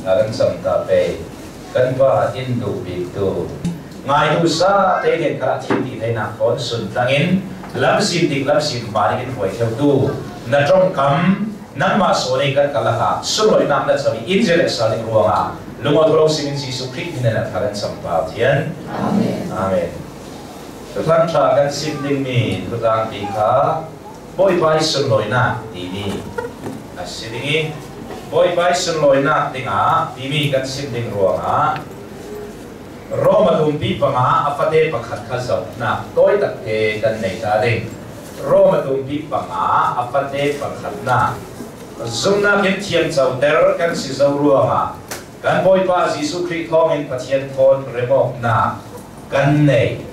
Kan cam ta pe. Kan pa in duh bik tu. Ngai tu sa te hen kha thil ti thei nak thon sun tlangin lam sin tik lam sin ma in huai theu tu na tong kam nangmah sone kan kalaha sunloi nak na chami in jele saling ruanga lungo tholo singin Jesu Khrih min na thalan sampa thian. Amen. Amen. Tutan tha kan sim ding mi tutang pi kha Bawipa i sunlawinak timi a si ding i Bawipa i sunlawinak dingah timi kan sim ding ruangah Roma tumpi panga a fate pakhat kha zohnak tawi takte kan nei ta ding. Roma tumpi panga a fate pakhatnak zumnak in thiam coter kan si zo ruangah kan Bawipa Jesuh Khrih thawngin Pathian thawn remawknak kan nei.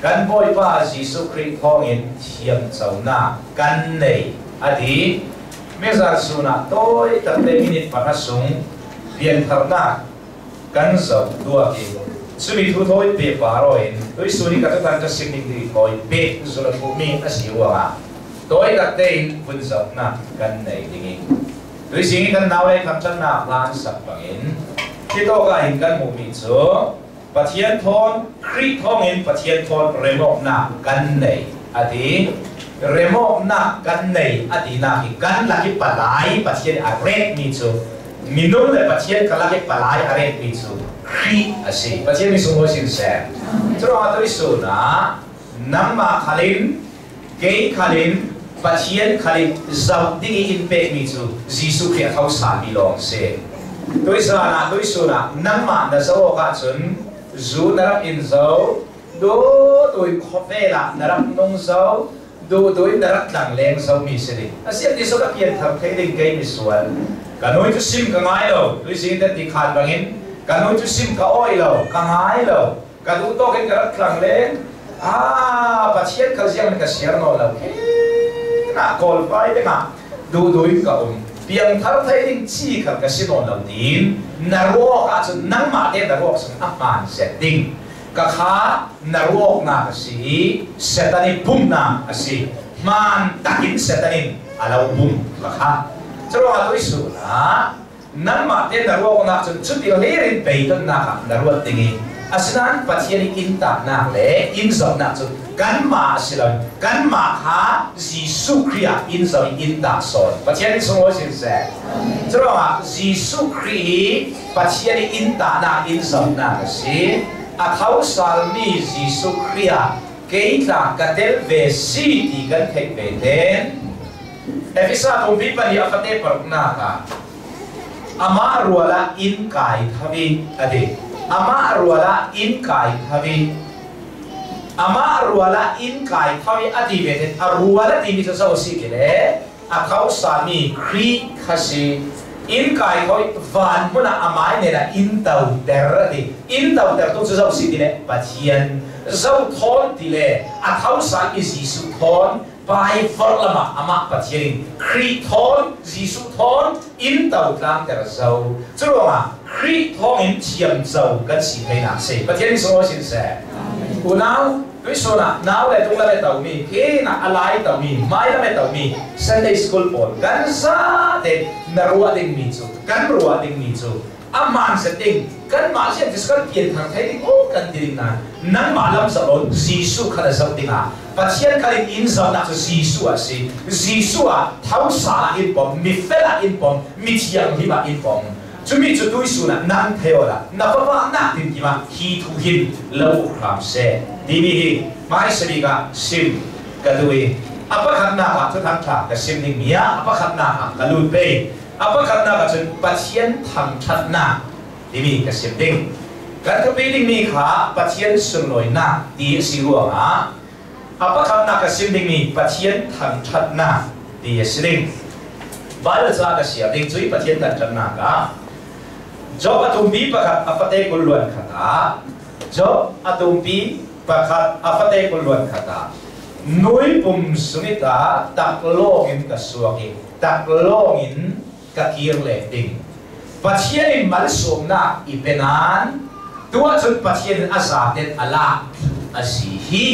Kan Bawipa Jesuh Khrih thawngin thiamconak kan nei a ti. Mezan sun ah tawi takte minute panga sung piantharnak kan zoh duak i cumi thu thawi pe paro in tuisun i ka tutan ka sim ning ti thawi pe zula mi a si ruangah tawi takte in vun zohnak kan nei ding i tuising i kan nau lei thangthatnak hla an sak bangin khi tawka in kan hmuhmi cu Pathian thawn, Khrih thawngin Pathian thawn remawknak kan nei a ti. Remawknak kan nei a tinak hi kan lak i palai Pathian a retmi cu minung le Pathian ka lak i palai a retmi cu Khrih a si. Pathian mi sunglawi sin seh. Curuangah tuisun ah nangmah khalin kei khalin Pathian khalin zoh ding i in pekmi cu Jesuh Khrih a tho sami lawng si. Tuizan ah tuisun ah nangmah na zoh awk ahcun zu na rak in zo, duh khuavel ah na rak nung zo, duh duh in na rak tlang leng zomi si ding. Asian ti so ka pian thar thei ding kei misual. Ka nui cu sim ka ngai lo, tuizing te ti khan bangin ka nui cu sim ka oi lo, ka ngai lo. Ka duh tawk in ka rak tlang len. Ah, Pathian kha ziang ka siar nawl lo na kawl pai dingah duh duh in ka um. Piangthar thei ding chi kha ka si nawn lo tiin na ruak ahcun nangmah te na ruak sung a hmaan set ding. Ka kha na ruak nak a si i Satan i pumnak a si. Hmaan takin Satan in a lo pum ka kha. Curuangah tuisun ah nangmah te na ruaknak cun cuti hlir in beitonnak ah na ruat ding i asinain Pathian i inn taknak le inn zohnak cu kanmah si lo, kanmah kha Jesuh Khrih ah inn zoh i inn tak sawn Pathian in sunglawi sin seh. Curuangah Jesuh Khrih hi Pathian i inn tahnak inn zohnak a si. A tho salmi Jesuh Khrih ah kei tla ka tel ve si ti kan theih ve ten. Efesa pumpi pali a fate paruknak ah amah rual ah inn kai thavi a ti. Amah rual ah inn kai thavi. Amah rual ah inn kai thavi a ti ve ten a rual a timi cu zo si ti le a khosami Khrih kha si. Inn kai khoi van hmun ah amai nen ah inn to ter a ti. Inn to ter tu cu zo si ti le Pathian zo thawn ti le a thosami Jesuh thawn Pai forh lamah amah Pathian in Khrih thawn, Jesuh thawn in to tlangter zo. Curuangah Khrih thawngin thiam co kan si theinak si. Pathian in sunglawi sin seh. Unau, tuisun ah nau le tung le tomi, ke na alai tomi, mai le tomi Sunday school pawl kan za te na ruah dingmi cu, kan ruah dingmi cu aman setting kanmah sian tis kan pian thang thei ding o kan ti ding nan nangmah lam zalon Jesuh kha na zoh dingah Pathian kal in inn zohnak cu Jesuh a si. Jesuh ah thosa ah in pom, mifel ah in pom, mithianghlim ah in pom. Cumi cu tuisun ah nan theo la na fapa nak tin kima hi thu hin lo uk hram seh timi hi hmaisabik ah sim ka duh i a pakhatnak ah thuthang tha ka sim ding mi ah a pakhatnak ah ka lut ve. A pakhatnak ah cun Pathian thangthatnak timi ka sim ding. Kan thupi dingmi kha Pathian sunlawinak ti a si ruangah a pakhatnak ka sim dingmi Pathian thangṭhatnak ti a si ding. Bible ca ka siar ding cu i Pathian thangṭhatnak ah Job a tumpi pakhat a fate kul luan khat ah Job a tumpi pakhat a fate kul luan khat ah nui pum sungita taklawng in ka suak i taklawng in ka kir leh ding. Pathian in malsawmnak i pe nain tu ahcun Pathian in a zaten a lak a si hi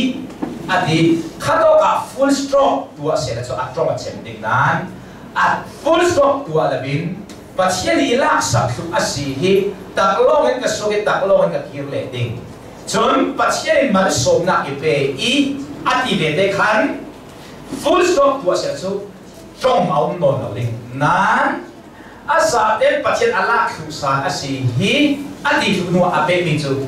a ti. Khatawk ah full stroke tuah seh cu a tong a chem ding nain a full stroke tuah lo in. Pathian i laksak tluk a si hi taklawng in ka suk i taklawng in ka kir leh ding. Cun Pathian in malsawmnak i pe i a ti ve te khan full stop tuah seh cu ṭong a um nawn lo ding. Nain a zaten Pathian a lak thlu san a si hi a ti thlu hnu ah a pehmi cu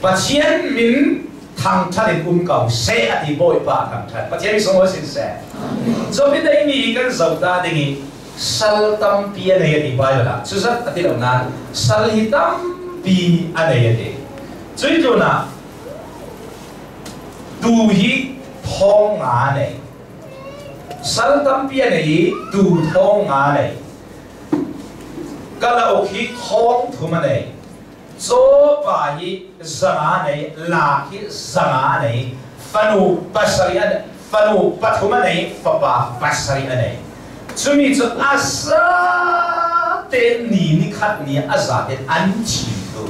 Pathian min thangṭhat in um ko seh a ti. Bawipa thangṭhat Pathian mi sunglawi sin seh. Copidei mi kan zoh ta ding i sal tampi a nei a ti. Bible ah cuzat a ti lo nain sal hi tampi a nei a ti. Cui tlun ah tu hi thong nga a nei. Sal tampi a nei i tu thong nga a nei. Kalauk hi thong thum a nei. Cawpa hi 500 nei, lak hi 500 nei, fanu pasarih a fanu pathum a nei, fapa pasarih a nei. Cumi cu a za tein ni ni khat ni a za tein an chim tu.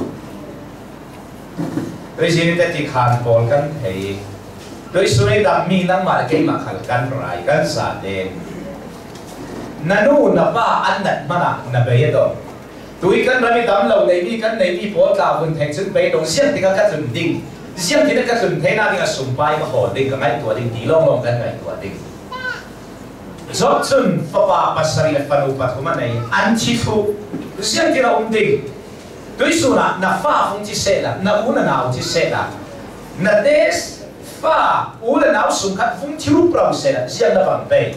Tuizing te ti khan pawl kan thei. Tuisuri dammi nangmah le keimah khal kan rai kan za tein. Na nu na pa an nat hmanh ah na bei a dong. Tui kan ram i dam lo neimi kan neimi pawl tla vun theng cun bei dong siang tikah ka tlun ding. Siang tin ka tlun thei na ding a sumpai ka hawl ding, ka ngaihtuah ding ti lawnglawng kan ngaihtuah ding. Job cun fapa pasarih le fanu pathum a nei, an thi thlu. Siang tin a um ding. Tuisun ah na fa fung ci seh la, na u na nau ci seh la, na tes fa u le nau sungkhat fung thi rup ro seh la, siang na bang pei.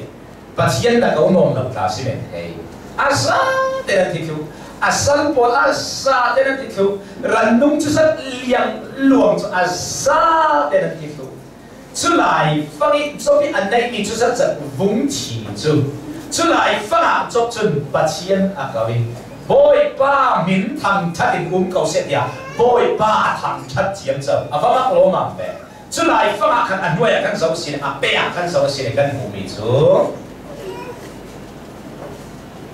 Pathian na ko nom lo ta si men hei. A za te nan ti thlu. A sal pawl a za te nan ti thlu. Rannung cu zat liang luang cu a za te nan ti thlu. Cu lai fang i cop i a neihmi cu zat zat vung thi cu. Cu lai fang ah cop cun Pathian a ko i Bawipa min thangṭhat in um ko seh tiah Bawipa a thangṭhat thiam co. A va mak lawmam ve. Cu laifang ah khan a hnuai ah kan zoh si le a pe ah kan zoh si le kan hmuhmi cu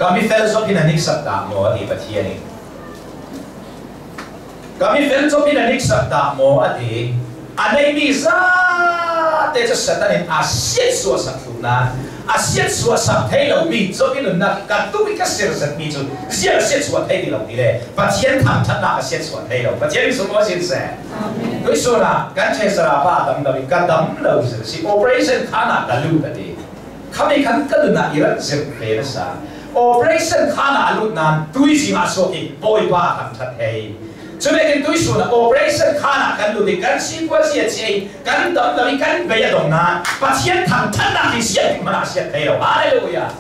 ka mifel zong in a niksak dah maw a ti. Pathian in ka mifel zong in a niksak dah maw a ti. A neimi zate cu Satan in a siat suah thlu nain a siat suah sak thei lomi zong in nunnak ka tu i ka sirzetmi cu ziar siat suah thei ti lo ti le Pathian thangthatnak a siat suah thei lo. Pathian in sunglawi sin seh. Tuisun ah kan chesara pa dam lo in ka dam lo si operation khan ah ka lut a ti. Khami khan ka nun ah irat zir te na sa. Operation khan ah lut nan tuizing ah suak i Bawipa kan that hei. Cubekin tuisun ah operation khan ah kan lut i kan sipuazi a chiai kan dam lo i kan bei a dong na Pathian thangthatnak hi siat tik hmanh ah siat thei lo. Hallelujah.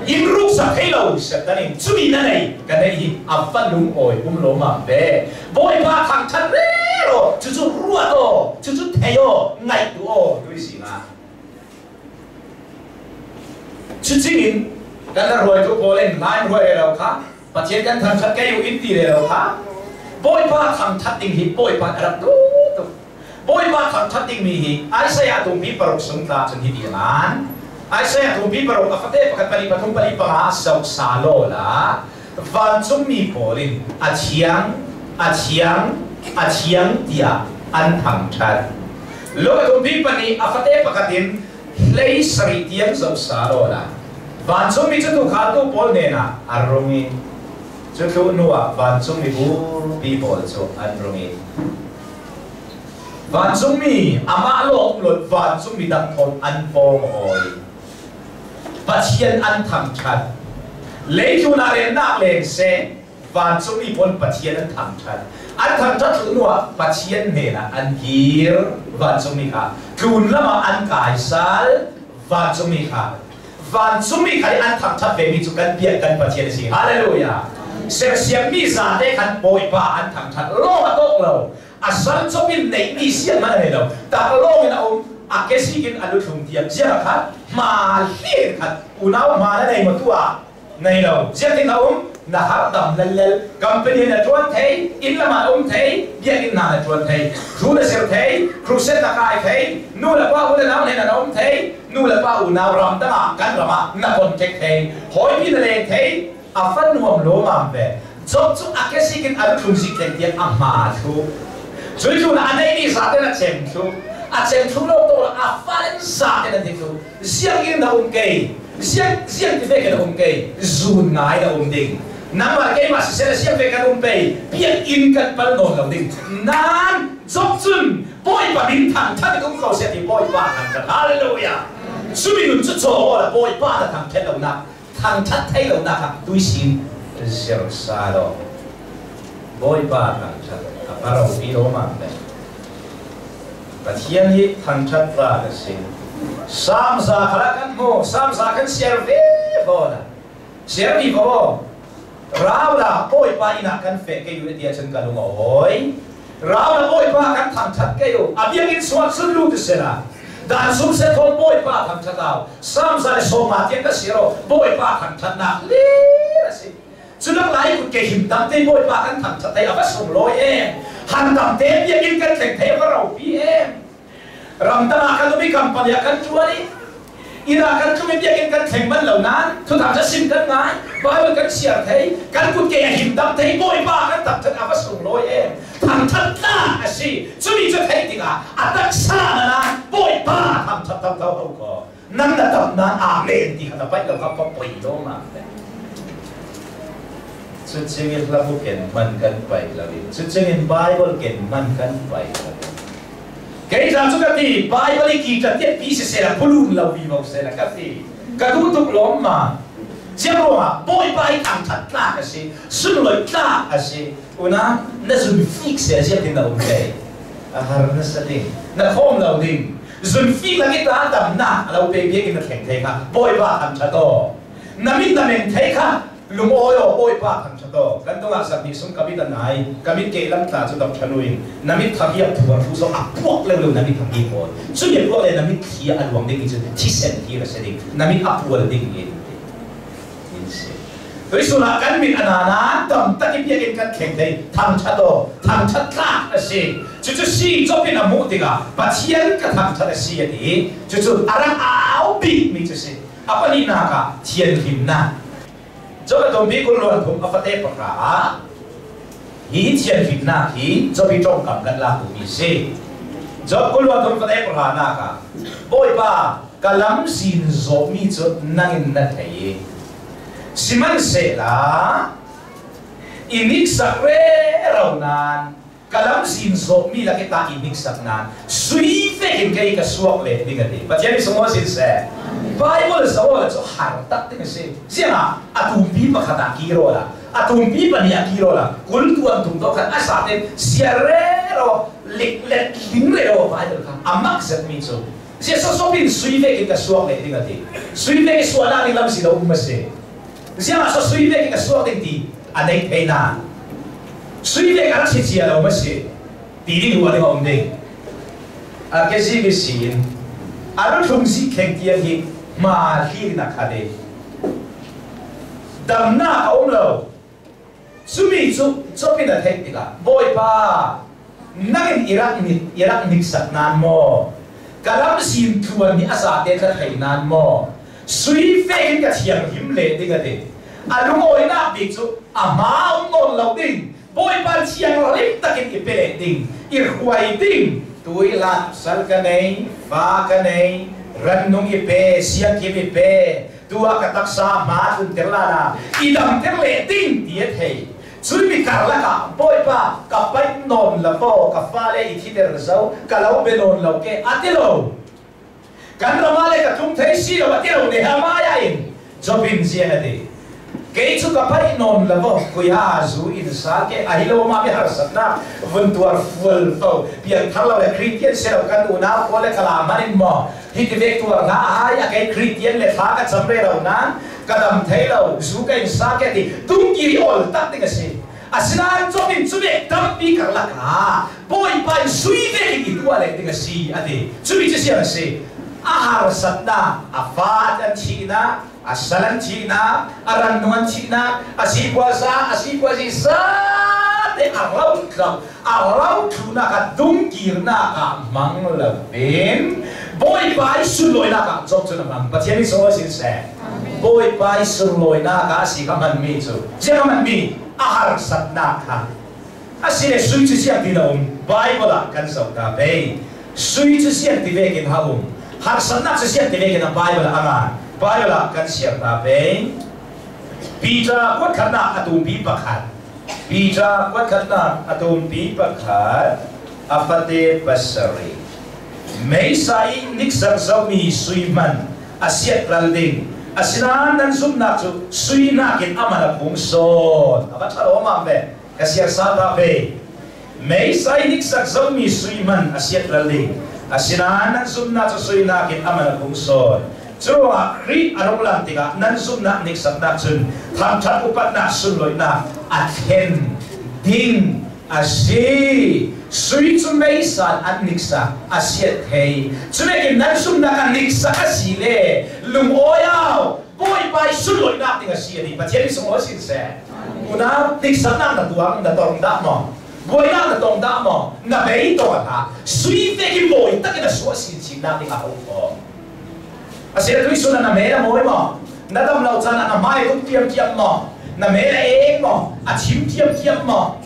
In ruk sak thei lo Satan in cumi na nei ka nei hi a va lung awi um lo ma ve. Bawipa thangṭhat rero, cucu ruat aw, cucu thei aw, ngaih tu aw tuizing ah. Cucing in kan ruaitu pawl in lain ruai lo kha Pathian kan thangṭhat kei u in ti re lo kha Bawipa thangṭhat ding hi Bawipa a rak duh tuk. Bawipa thangṭhat dingmi hi Isaiah tumpi paruk sung tla cun hi ti lan. Isaiah tumpi paruk a fate pakhat pali pathum pali panga sok sa law la vancungmi pawl in a thiang, a thiang, a thiang tiah an thangṭhat. Lungthumpi pahnih a fate pakhat in hlei sarih tiang zoh sa law la vancungmi cu tuukhaltu pawl hnenah a rung i cu thlu hnu ah vancungmi bupi pawl cu an rung i vancungmi amah lawng lot vancungmi dang thawn an pawng oi Pathian an thangṭhat. Leitlun ah rennak leng seh, vancungmi pawl Pathian an thangṭhat. An thangṭhat hnu ah Pathian hnenah an kir. Vancungmi kha tlun lam ah an kai sal. Vancungmi kha vancungmi kha an thangṭhat vemi cu kan biak kan Pathian a si. Hallelujah. Sersiammi zate khan Bawipa an thangṭhat lawng a tawk lo. A sal cop in neihmi sian hmanh a nei lo. Taklawng in a um, a kesik in a luthlung tiam zia khat hma hlir khat unau hma na nei maw tu ah nei lo. Ziatin a um na har dam lellel company na tuan thei, inn lam ah um thei, biakinn hna na tuan thei, thu na ser thei, crusade na kai thei, nu le pa u le nau nen na um thei, nu le pa unau ram dang ah kan ram ah na contact thei, hawipi na leng thei, a fa nuam lo mam ve. Job cu a kesik in a luthlum zik theng tiang a hma thlu. Cui thlu na a neimi zaten a chem thlu. A chem thlu lo to a fa in zaten an ti thlu. Sianginn na um kei, siang siang ti ve ke na um kei, zun ngai na um ding. Nangmah keimah siseh siang ve kan um pei biakinn kan pal nawn lo ding. Nan job cun Bawipa min thangthat in um ko seh ti Bawipa thangthat. Hallelujah. Cu minun cu caw la Bawipa na thangthat lo nak thangthat thei lo nak ah tuisin zirsa lo. Bawipa thangthat a paro pi lo ma pe. Pathian hi thangthat tlak a si. Samza khala kan hmu, samza kan siar ve fawn. Siar mi ko rau la Bawipa inn ah kan feh ke yu ti ahcun ka lung a awi. Rau la Bawipa kan thangthat ke yu. A biakinn sual sun lu ti sela. Dan sum se thon Bawipa thangthat au. Samza le sawma tiang ka siro Bawipa thangthat nak lir a si. Cunak lai kut ke him tam te Bawipa kan thangthat thei a va sunglawi em. Han tam te biakinn kan thleng thei a va ropi em. Ramdang ah kan um i company ah kan ṭuan i inn ah kan tlung i biakinn kan thleng bal lo nain thuthang cu sim kan ngai, Bible kan siar thei, kan kutke a him dam thei, Bawipa kan thangṭhat a va sunglawi em. Thangṭhat tlak a si. Cumi cu theih tikah a taksa nan ah Bawipa thangṭhat thotho ho kaw nang na tam nan amen ti kha na paih lo kha pa poi lo ma. Cucing in hlabu ken man kan paih lo i cucing in Bible ken man kan paih lo. Kei zang cu ka ti, Bible i ki ka tiat pi siseh la pulun lo vi mo seh la ka ti. Ka duh tuk lawm ma. Ziang ruangah Bawipa i thangthat tlak a si, sunlawi tlak a si. Una na zun fik se ziang tin na um te. A har na sa ding, na khawm lo ding. Zun fik la ki ta tam na lo pe biak in na thleng thei kha Bawipa thangthat aw. Na mit na meng thei kha Lungawi aw Bawipa thangṭhat aw kan tungah zarhnih sung ka mit a nai ka mit ke lam tla cu dam ṭha nuin na mit thak i a phuar hru zong a puak leo leo na mit thak i kawl cu mi puak le na mit thli a luang ding cun thisen hi a si ding na mit a pual ding in in si tuisun ah kan mit a na na tam tak i biakinn kan thleng thei thangṭhat aw thangṭhat tlak a si cucu si cop in a hmuh tikah Pathian ka thangṭhat a si a ti cucu a rak au bik mi cu si. A pahnihnak ah thianhlimnak. Job a tonmi kul thum a fate pakra ah hi thianhlimnak hi Job i ṭawngkam kan lak duhmi si. Job kul thum fate pakra nak ah Bawipa ka lam sin zawhmi cu nangin na thei i sihmanhsehla i niksak rero nain ka lam sin zawhmi lak i tah i hniksak nain sui fek in kei ka suak le ding a ti. Pathian nih sunglawi sin seh. Bible zo la cu har tak ding a si. Siangah a tumpi pakhat ah kiro la, a tumpi pahnih ah kiro la, kul tuan tum to khan a sa ten siarero lik let ling re ro Bible kha a mak zet mi cu. Sia so so pin sui vek in ka suak le ding a ti. Sui vek i suah ding lam si lo um a si. Ziangah so sui vek in ka suak ding ti a nei thei na. Sui vek a rak si cia lo ma si ti ding ruah ding a um ding. A kezi mi siin a ruthlung si kheng tiang hi hma hlir in a khat i damnak a um lo. Cumi cu copin a theih tikah Bawipa nangin i rak i rak niksak nan maw? Ka lam sin tluan hi a zate ka thei nan maw? Sui fek in ka thianghlim le ding a ti. A lungawinak bik cu a hma um nawn lo ding, Bawipa thiang rim takin i pe ding, i hruai ding. Tuilat sal ka nei, fa ka nei, rannung i pe, siangkim i pe, tu ah ka taksa hma tlunter la la, i damter le ding ti a thei. Cun mi karlak ah Bawipa ka paih nawn la maw, ka fale i thiter zo, ka lo be nawn lo ke, a ti lo. Kan ram ah le ka tlung thei si lo a ti lo Nehemiah in Jobin ziang a ti. Kei cu ka paih nawn lo kuya zu in sa ke a hi lo ma mi harsatnak vun tuar fual fo pianthar lo le Christian se lo kan unau pawl le kala man in maw hi ti vek tuar na ai a kei Christian le thla ka cam re lo nan ka dam thei lo zu ka in sa ke ti tungkiri ol tak ding a si. Asinain cawmin cu vek tampi karlak ah Bawipa in sui vek in i tuah leh ding a si a ti. Cumi cu siang a si. A harsatnak, a fa an thihnak, a sal an thihnak, a rannung an thihnak, a sipuaza, a sipuazi zate a rauthlo, a rauthlunak ah dungkirnak ah hmang loin Bawipa i sunlawinak ah Job cu na hmang. Pathian nih sunglawi sin seh. Bawipa i sunlawinak ah a si kha hmanmi cu ziang a hmanmi a harsatnak kha a si le sui cu siang ti na um. Bible ah kan zoh ta pei. Sui cu siang ti vekin ha um. Harsatnak cu siang ti vekin a Bible ah a ngan. Bible ah kan siar ta pei. Peter kuatkhatnak a tumpi pakhat. Peter kuatkhatnak a tumpi pakhat a fate pasarih. Meisa i niksak zohmi sui hman a siat ral ding. Asinain nan zumhnak cu sui nakin a man a phung sawn. A va ṭha lo mam ve. Ka siarsa ta ve. Meisa i niksak zohmi sui hman a siat ral ding. Asinain nan zumhnak cu sui nakin a man a phung sawn. Curuangah Khrih a rung lang tikah nan zumhnak hniksaknak cun thangṭhat upatnak sunlawihnak a thlen ding a si. Sui cu meisan an hniksak a siat thei. Cuvekin nan zumhnak a hniksak a si le lungawi au Bawipa i sunlawihnak ding a si a ti. Pathian nih sunglawi sin seh. Unau hniksaknak na tuang na tong dah maw? Buainak na tong dah maw? Na bei tawn ah sui fek i mawi takin a suah chinchinnak ding ah a um fawn. Asina tuisun ah na mel a mawi maw? Na dam lo caan ah na hmai tuk tiamtiam maw? Na mel a ek maw? A chim tiamtiam maw?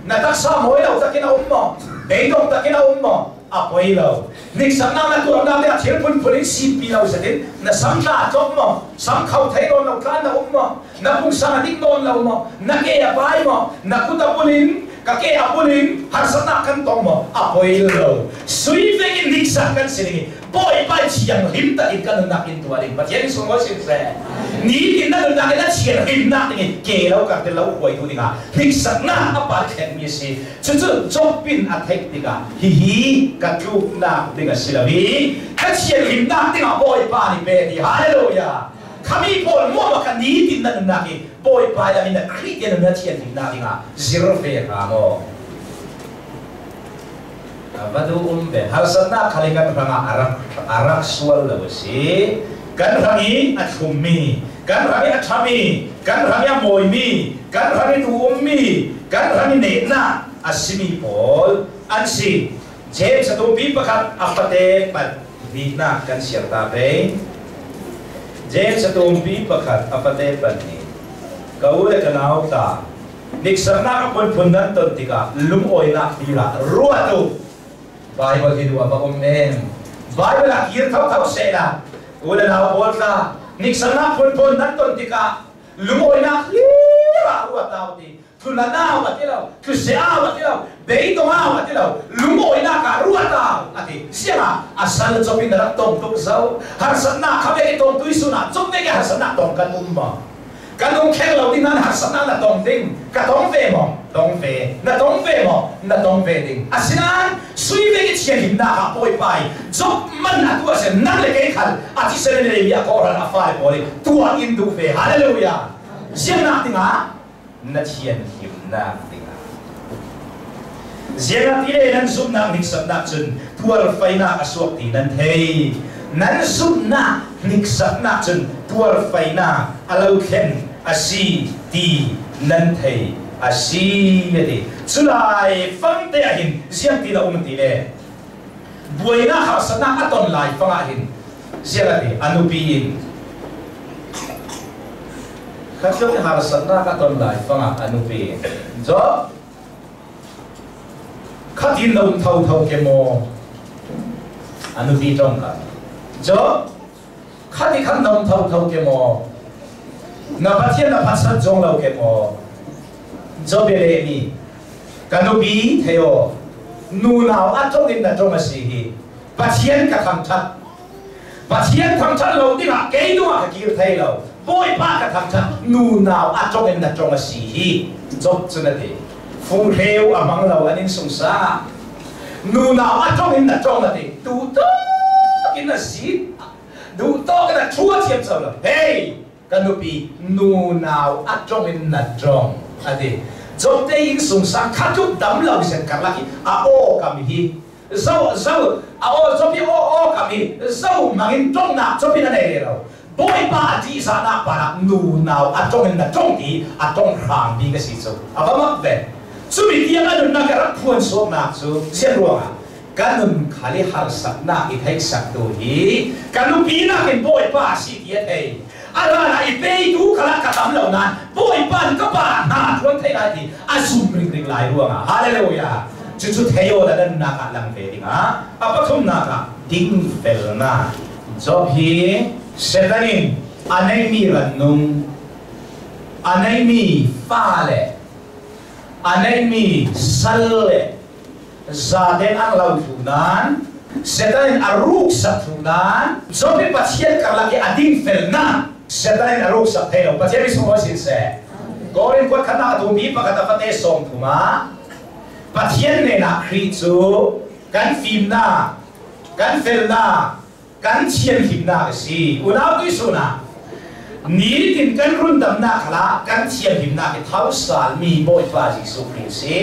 Na taksa mawi lo takin a um maw? Beidong takin a um maw? A poi lo. Niksaknak na tuarnak te ah thil phunphun in sipi lo zetin na sam tla a tlok maw? Sam kho thei nawn lo tlan na um maw? Na pungsan a dik nawn lo maw? Na ke a pai maw? Na kut a pul in ka ke a pul in harsatnak kan tong maw? A poi lo. Sui fek in niksak kan si ding i Bawipa thianghlim takin ka nunnak in tuah ding Pathian sunglawi sin seh nitin na nunnak in a thianghlimnak ding in ke lo kar te lo huaitu dingah hniksaknak a pa thlenmi a si. Cucu Job in a theih tikah hihi ka tluknak ding a si lo i ka thianghlimnak dingah Bawipa nih pe ti. Hallelujah. Khami pawl muam ka nitin na nunnak i Bawipa lam in na Khrih te nun na thianhlimnak dingah zir ve hnga maw? Va duh um ve. Harsatnak khal i kan hrangah a rak sual lo a si. Kan hrang i a thlummi, kan hrang i a ṭhami, kan hrang i a mawimi, kan hrang i duh ummi, kan hrang i nehnak a simi pawl an si. James a tumpi pakhat a fate pahnihnak kan siar ta pei. James a tumpi pakhat a fate pahnih. Ka u le ka nau ta, Hniksaknak a phunphun nan ton tikah lungawinak hlir ah ruat u. Baibal hi duh a va um men. Baibal ah kir thotho sehla. U le nau pawl tla hniksaknak phunphun nan ton tikah lungawinak hlir ah ruat au ti. Thula nau a ti lo, thuse au a ti lo, beidong au a ti lo, lungawinak ah ruat au a ti. Siangah a sal cop in rak tong tuk zo. Harsatnak kha ve tong tuisun ah cop ve harsatnak tong kan um ma. Kan umkheng lo ding nan harsatnak na tong ding. Ka tong ve maw? Tong ve. Na tong ve maw? Na tong ve ding. Asinain sui ve i thianghlimnak ah Bawipa i job man a tuah sen nang le kei khal a thisen in leimi a kawhral a fale pawl i tuah in duh ve. Hallelujah. Ziangnak dingah na thianhlimnak dingah. Ziangah ti le nan zumhnak hniksaknak cun tuarfainak a suak ti nan thei. Nan zumhnak hniksaknak cun tuarfainak a lo thlen a si ti nan thei a si a ti. Culai fang te ah hin ziang ti na um ti le buainak harsatnak a ton lai fang ah hin ziang a ti a nupi in khatluk harsatnak a ton lai fang ah a nupi in Job Khatin na um thotho ke maw? A nupi ṭong ka. Job, khati khan na um thotho ke maw? Na Pathian na phatsat zong lo ke maw? Job bia lehmi, ka nupi theo, nunau a ṭong in na ṭong a si hi. Pathian ka thangṭhat. Pathian thangṭhat lo dingah kei nu ah ka kir thai lo. Bawipa ka thangṭhat, nunau a ṭong in na ṭong a si hi. Job cu na ti. Funghreu a hmang lo an in sungsa. Nunau a ṭong in na ṭong a ti. Tu tuk in a si. Duh tawk in a ṭhu a thiam co lo. Hey, ka nupi nunau a ṭong in na ṭong a ti. Job te in sungsa kha tluk dam lo sen karlak i a aw kam hi zo zo a aw job i aw aw kam hi zo mangin ṭongnak job in a nei lo. Bawipa a ṭihzahnak par ah nunau a ṭong in na ṭong i a ṭong hrang bik a si cu. A va mak ve. Cumi tiang a nunnak a rak phuan sawknak cu zian ruangah ka nun khal i harsatnak i theihsak tu hi ka nupi nakin Bawipa a si ti a thei. A ral ah i peitu kha ka tam lo nain Bawipa nih ka pa hna a ṭuan thei lai ti a zum ringring lai ruangah. Hallelujah! Cucu thei aw la nunnak ah lang ve dingah a pathumnak ah dingfelnak. Job hi Satan in a neihmi rannung A neimi fale, a neimi sal le zaten an lo thlu nain, Satan in a ruksak thlu nain, Job i Pathian karlak i a dingfelnak Satan in a ruksak thei lo. Pathian mi sunglawi sin seh. Korin kuat khatnak a tummi pakhat a fate 30 ah Pathian nenah Khrih cu kan fimnak, kan felnak, kan thianhlimnak a si. Unau tuisun ah nitin kan rundamnak khala kan thianhlimnak i tho salmi Bawipa Jesuh Khrih a si.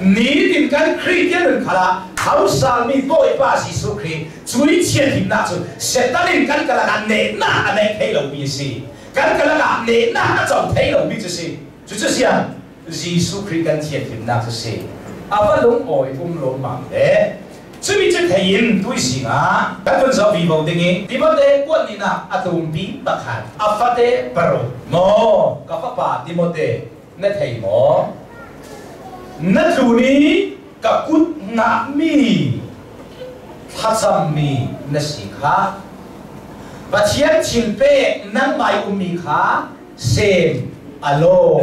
Nitin kan Khrih nun khala tho salmi Bawipa Jesuh Khrih cui thianhlimnak cu Satan in kan kalak ah nehnak a neih thei lomi a si. Kan kalak ah nehnak a co thei lomi cu si. Cucu siang Jesuh Khrih kan thianhlimnak cu si. A va lungawi um lawmmam le Cumi cu thei in tuising ah kan vun zoh vivo ding i Timote kuatninak a tumpi pakhat a fate 6. Maw ka fapa Timote, na thei maw? Na tlun i ka kut ngahmi thlacammi na si kha. Pathian thil pek nangmah i ummi kha sem a law.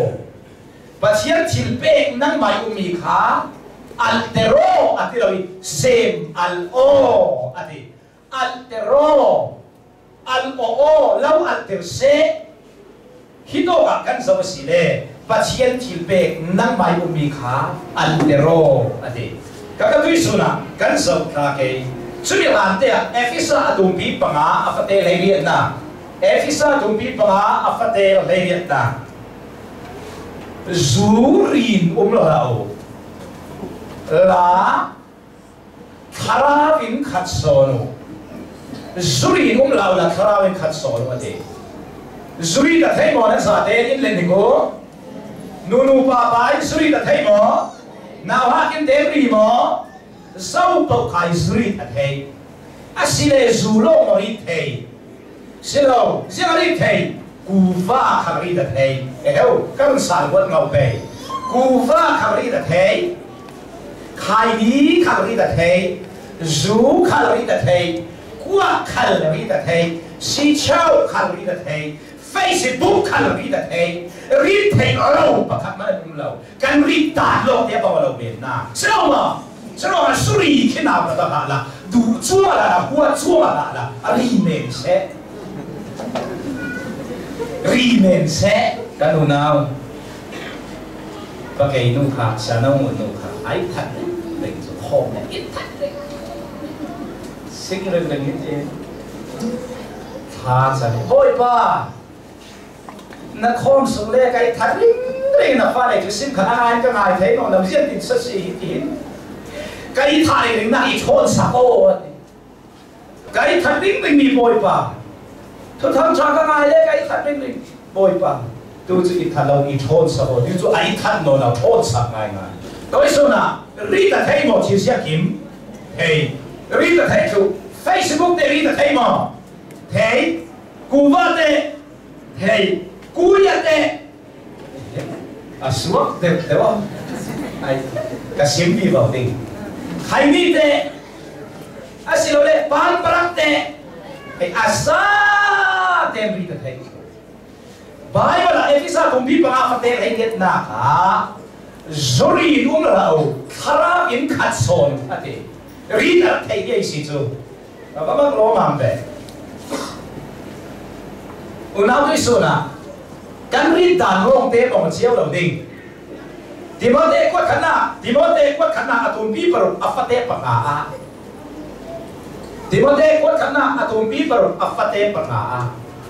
Pathian thil pek nangmah i ummi kha altero a ti lo i sem al aw a ti. Altero, al aw aw lo alter seh. Hi tawk ah kan zoh a si le Pathian thil pek nangmah i ummi kha altero a ti. Ka ka tuisun ah kan zoh thla kei. Cumi hlan te ah Efesa a tumpi 5 a fate 18 na. Efesa tumpi 5 a fate 18 na. Zu rin um lo hlah u. La thlarau in khat sawn u. Zurin um lo la thlarau in khat sawn u a ti. Zuri ta thei maw nan za tein in len hnik u. Nu nu pa pa in zuri ta thei maw? Nau hak in dem ri maw? Zo paoh khai zuri a thei. Asile zu lo maw ri thei? Silo, ziang ri thei? Kuva kha ri da thei. Eheu, kan sal buat ngau pe. Kuva kha ri da thei. Khaini kha ri da thei. Zu kha ri da thei. Kuak khal ri da thei. Sichau khal ri da thei. Facebook khal ri da thei. Ri thei lo pakhat man um lo. Kan ri ta lo te ba lo ben na. Silo ma? Silo ma suri khi na ba ta la. Du chua la la hua chua la la. Ri men se. Ri men se. Kan unau pakei nu kha siano nu kha ai that leng chu khom le it that leng sing ren leng in tha chan Bawipa na khom sung le kai that ring ring na fa le chu sim kha ngai ka ngai thei no lam zian tin sa si hi tin kai tha ring na i thon sa ko kai that ring ring mi Bawipa thu thang tha ka ngai le kai that ring ring Bawipa tu chu i that lo i thon sa ko tu chu ai that no na thon sak ngai ngai toi so na ri ta thei mo chi sia kim hei ri ta thei chu Facebook te ri ta thei mo thei kuva te thei kuya te a suak deuh deuh ai ka sim mi vào ding khaini te asilole pan parak te hei asa te ri ta thei Bible ah Efesa kumpi 5 fate hei get na kha zuri um lo thlarau in khat sawn ati ri tar thei ge si chu ba ba lo mam ve unau tu su na kan rin dan rong te bong chiao lo ding Timote kuat khatna Timote kuat khatna atumpi 6 a fate 5 a Timote kuat khatna atumpi 6 a fate 5 a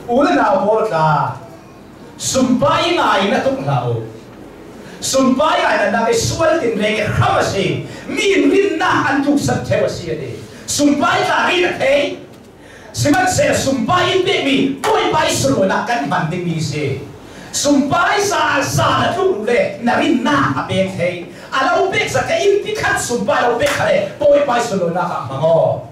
u le nau pawl tla sumpai ngai na tuk hlah u sumpai ngai na nak i sual tin reng i hram a si mi rinnak an tuk sat theu a si a ti sumpai tla ri na thei sihmanhsehlaw sumpai in pekmi Bawipa i sunlawinak kan hman dingmi si sumpai sa sa na tluk le na rinnak a pek thei a lo pek za ka in pi khat sumpai lo pek kha le Bawipa i sunlawinak ah hmang aw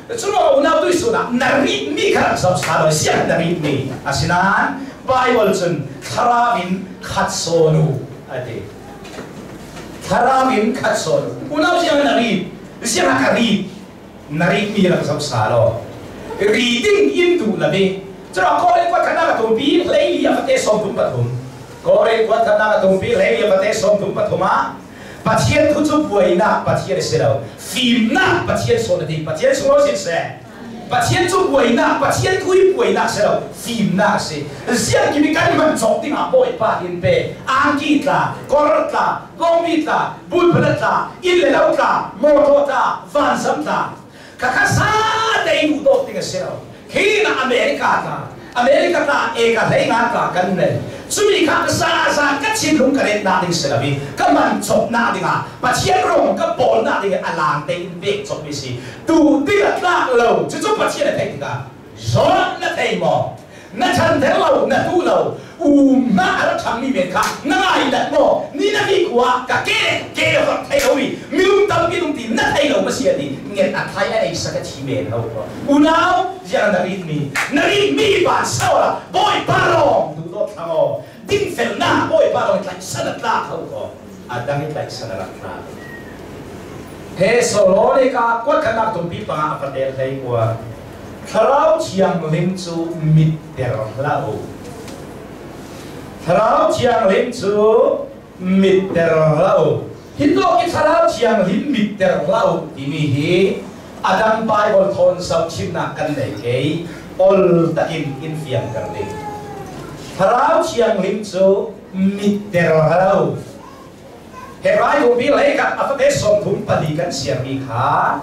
Curuangah unau tuisun ah na ritmi kha rak zoh sa law siang na ritmi asinain Bible cun thlarau in khat sawn u a ti. Thlarau in khat sawn u. Unau siang na rit, siang ah ka rit, na ritmi rak zoh sa law ri ding in duh la bi. Curuang Korin kuat khat nak a tumpi 14 a fate 33. Korin kuat khatnak a tumpi hlei fate 33 ah Pathian thu cu buainak Pathian a si lo, fimnak Pathian sawn a ti. Pathian sunglawi sin seh. Pathian cu buainak, Pathian thu hi buainak si lo, fimnak a si. Ziang kimi kan man cawk dingah Bawipa in pe. Angki tla, kor tla, bawngbi tla, bulphalat tla, inn le lo tla, motor tla, vanzam tla. Khakha sa te duh dawt ding a si lo. Khi na America tla, America tla eka hlei nga tla kan nei. Cumi kha za za ka thinlung ka ret nak ding si lo i ka man chop nak ding ah Pathian rong ka pawl nak ding a lang te in pek chop mi si. Tu ding a tlak lo. Cucu Pathian a theih tikah zawn na thei maw? Na chan theng lo, na tu lo, um na a rak ṭhangmi men kha na ngai dat maw? Ni na mi khua ka ke ke hot thei lo i minung tampi nung ti na thei lo ma si ti ngen a thai a ei sa ka thi men ho ko. Unau ziang na rit mi na rit mi ban sau la Bawipa rong du dawt thlang aw dingfel na Bawipa rong tlaih san a tla kho ko a dang i tlaih san a rak tla. He solo le ka kuat khatnak tumpi panga a patel hlei kua. Thlarau Thianghlim cu mitter hlah u. Thlarau Thianghlim cu mitter hlah u. Hi tluk i Thlarau Thianghlim mitter hlah u timi hi a dang Bible thawn zoh chimnak kan nei kei ol takin in fiangter ding. Thlarau Thianghlim cu mitter hlah u. Hebrai bumpi lei kan a fate 34 kan siarmi kha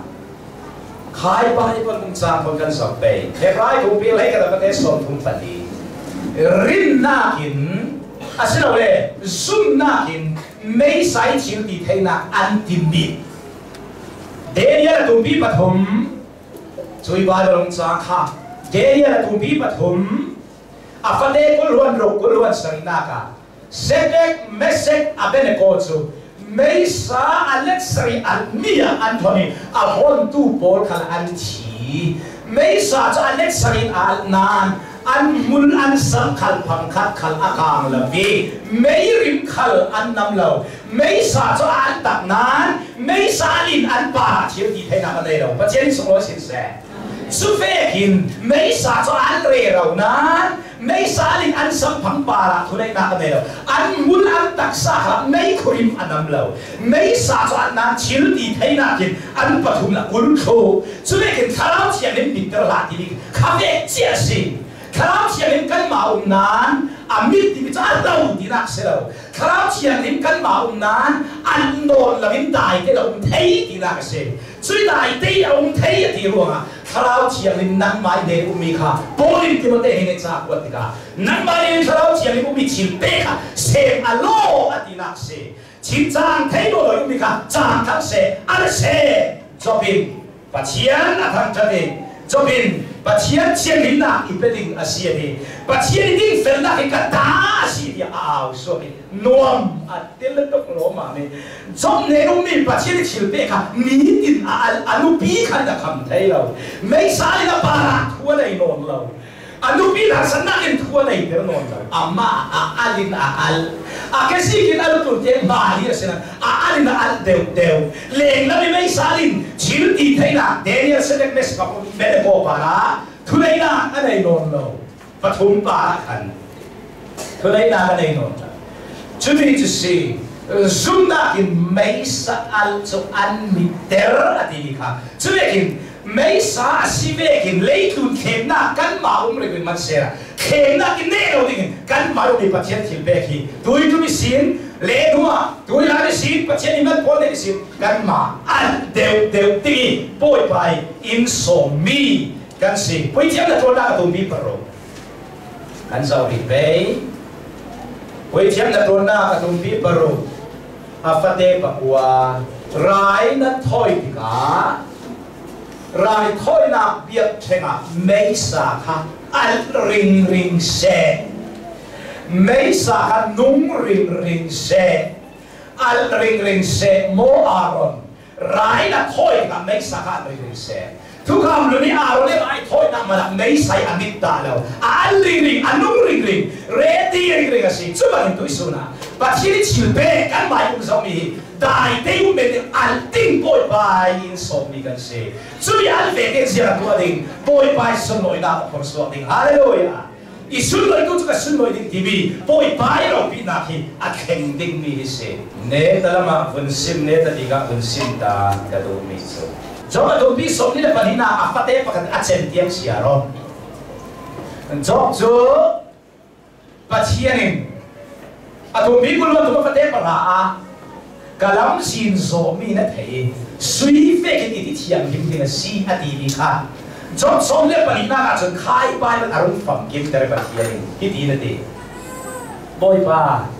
khai Bible um cang kon kan zoh pe. Hebrai bumpi lei kan a fate 34 rinnak in asilole zumnak in meisai thil ti theinak an timmi. Daniel tumpi 3 cui Bible um cang kha Daniel tumpi 3 a fate 26 27 ah Sedek, Mesek, Abednego cu meisa a let sarih an mi ah an thon i a hawntu pawl kha an thi. Meisa cu a let sarih in a alh nain an hmul an sam khal phang khat khal a kang lo i meirim khal an nam lo. Meisa cu a alh tak nain meisa in an pa ah thil ti theihnak a nei lo. Pathian in sunglawi sin seh. Cu vekin meisa cu an re ro nain meisa in an samphang par ah thuneihnak a nei lo. An mul an taksa kha meikhurim a nam lo. Meisa cu an nan thil ti theinak in an pathum la kul thlu. Cu vekin Thlarau Thianghlim bitter hlah ti kha vek cia si. Thlarau Thianghlim kanmah um nain a mit timi cu a lo tinak si lo. Thlarau Thianghlim kanmah um nain an nawn loin dai te lo um thei tinak a si. Cui dai te a um thei a ti ruangah Thlarau Thianghlim nangmah ne ummi kha Paul in Timote he ne ca kuat tikah nangmah ne Thlarau Thianghlim ummi thil te kha sem a law a tinak si. Thil caan thei lo lo ummi kha caan thang se al se chopin Pathian a thangṭhat i chopin Pathian thianghlimnak i pe ding a si a ti. Pathian i dingfelnak hi ka ta a si tiah a au suak i nuam a til tuk lo ma mi Job ne ummi Pathian i thil pe kha nitin a al a nupi khan a kham thei lo. Meisa in a para thu a nei nawn lo. A nupi harsatnak in thu a nei ter nawn lo. Amah a al in a al. A kesik in al tur te ma hi a si a al in a al deuh deuh. Leng lam i meisa in thil ti theihnak Daniel Sedek Mes ka Beneko para thuleinak a nei nawn lo. Pathum pa khan thuleinak a nei nawn lo. Cumi cu si zumnak in meisa al cu an mitter a ti kha. Cuvekin meisa a si vekin leitlun thlemnak kanmah um ring in man sera thlemnak in ne lo ding in kanmah um i Pathian thil pek hi tui tumi sin le hnuah tui la ni sin Pathian in man pawl ne sin kanmah al deuh deuh ti Bawipa in sawmmi kan si. Puithiam na ṭuannak a tumpi paro kan zoh rih pei. Puithiam na ṭuannak a tumpi paro a fate 9 rai nan thawi tikah rai thawinak biakṭheng ah meisa kha alh ringring seh, meisa kha nung ringring seh, alh ringring seh. Maw Aaron, rai na thawi tikah meisa kha alh ringring seh. Thukham lu nih Aaron le ai thawinak man ah meisai a mit dah lo, a al ringring, a nung ringring, ready ringring a si. Cu bangin tuisun ah Pathian i thil pe kan mai um zohmi hi dai te um men al ting Bawipa in sawmmi kan si. Cu i al ve te ziar a tuah ding Bawipa sunlawinak a phorsuak ding. Hallelujah. I sunlawi tu cu ka sunlawi ding timi Bawipa i ropinak hi a thleng dingmi hi si. Ne talama vun sim ne talikah vun sim ta ka duhmi cu. Job a tumpi 22 nak a fate pakhat a cem tiang sia ro. Job cu Pathian in a tumpi kul bantuk a fate pahra ah kalam sin zawmi na thei sui fek in i ti thianghlim ding a si a timi kha Job 14 nak ah cun khai pai a rung famkim ter. Pathian in hiti na ti: "Bawipa,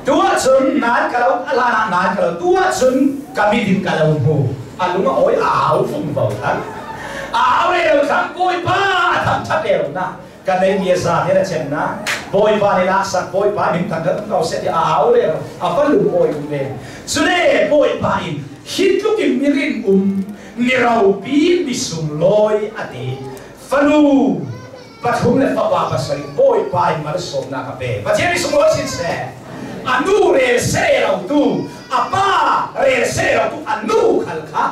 tu ahcun nan ka lo, a hlan ah nan ka lo, tu ahcun ka mit in ka lo hmu." A lung a awi, a au fung vo than, a au re lo than. Bawipa a tham that le na ka nei mi za he na chem na Bawipa nih laksak, Bawipa min thang kan ko se ti a au le a fa lung awi um ve. Cune Bawipa in hi tluk in mirin um mi ropi mi sunglawi a ti, fanu pathum le fapa pasarih Bawipa in mal sawmnak a pe. Pathian ni sunglawi sin seh. A nu rel se lo tu, a pa rel se lo tu, a nu khal kha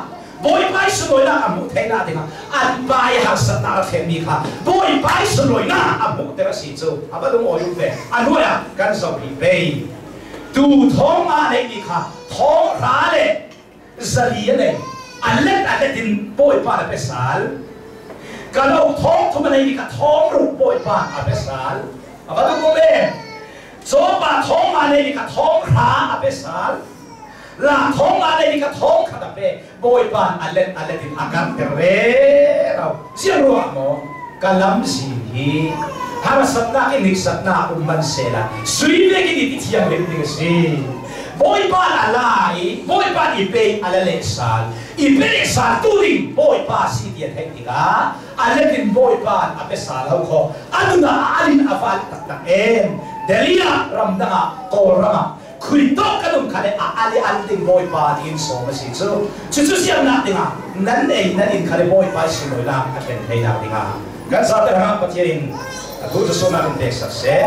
Bawipa i sunlawinak a hmuh theihnak dingah an pa i harsatnak a thlenmi kha Bawipa i sunlawinak a hmuhter a si cu a va lung awi um ve. A hnuai ah kan zoh rih pei. Tu thong nga neihmi kha thong hra le zali a nei, a let a let in Bawipa na pe sal. Kalo thong thum a neimi kha thong ruk Bawipa a pe sal. A va lung um em. Cawpa thong nga neimi kha thong hra a pe sal. La thong nga nei ka thong khat a pe. Bawipa a let a let in a karter re rau ziang ruah maw kalam sin hi harsatnak in niksatnak um man sela sui vek in i thiang lim ding a si. Bawipa a la i Bawipa i pe a la le sal i pe le sal tu ding Bawipa si ti a theih tikah a let in Bawipa a pe sal ho kho anuna a alin a val taktak em. Delhi ah, ramdang ah, Kawlram ah khui tok kan um khale a ali al ding Bawipa tiin sawm a si cu. Cucu siamnak dingah nan ei nan in khale Bawipa sunlawinak a thlen theinak dingah kan zate hrangah Pathian in a thu cu sawmnak in pek sak seh.